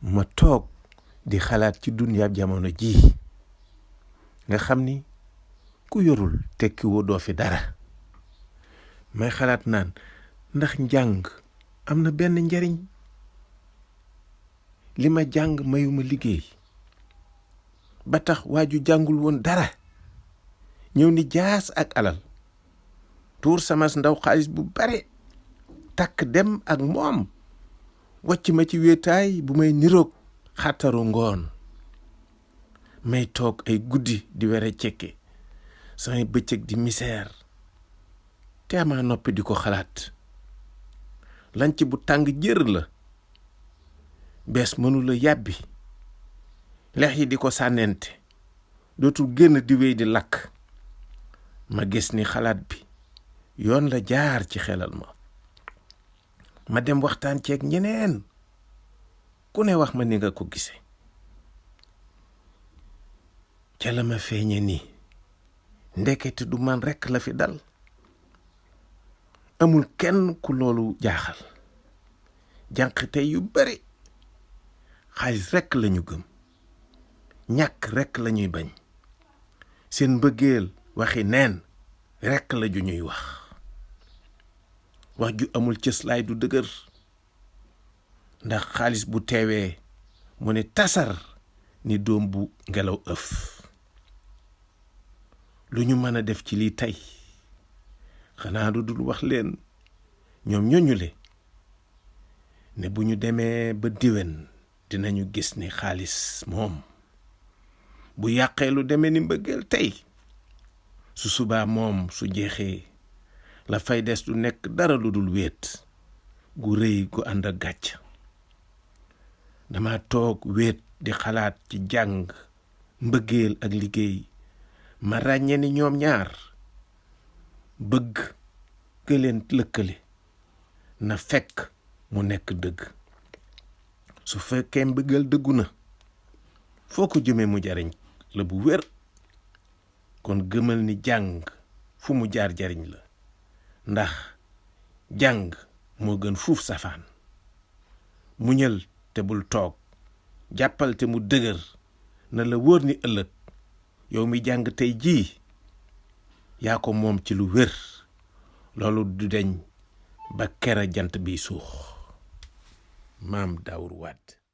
ma toog di xalaat ci dunyaab jamono ji nga xam ni ku yorul tekki woo doo fi dara may xalaat naan ndax njàng am na benn njariñ li ma jàng mayuma liggéey ba tax waaju jàngul woon dara ñëw ni jaas ak alal tuur sama ndaw xaalis bu bare takk dem ak moom wàcc ma ci wéetaay bu may niroog xattaru ngoon may toog ay guddi di were cekke samay bëccëg di misère te amaa noppi di ko xalaat lanc bu tàng jër la bees mënula yàbbi lex yi di ko sànnente dootul génn di wéy di lakk ma gis ni xalaat bi yoon la jaar ci xelal ma dem waxtaan ceeg ñeneen ku ne wax ma ni nga ko gise ca la ma feeñe ni ndekete du man rekk la fi dal amul kenn ku loolu jaaxal jànq tey yu bari xaalis rekk lañu gëm ñàkk rekk lañuy bañ seen mbëggeel waxi neen rekk la ju ñuy wax ju amul cëslaay du dëgër ndax xaalis bu teewee mu ne tasar ni doom bu ngelaw ëf lu ñu mën a def ci lii tey xanaa lu dul wax leen ñoom ñoñule ne bu ñu demee ba diwen dinañu gis ni xaalis moom bu yàqee lu demee ni mbëggeel tey su subaa moom su jeexee la fay des du nekk dara lu dul wéet gu rëy gu ànd ak gàcc dama toog wéet di xalaat ci jàng mbëggeel ak liggéey ma ràññee ni ñoom ñaar bëgg ga leen lëkkale na fekk mu nekk dëgg su fekkee mbëggeel dëggu na foo ko jëmee mu jariñ la bu wér kon gëmal ni jàng fu mu jaar jariñ la ndax jàng moo gën fuuf safaan muñal te bul toog jàppal te mu dëgër na la wóor ni ëllëg yow mi jàng tey jii yaa ko moom ci lu wér loolu du deñ ba kera jant bi suux Maam Daawur Wade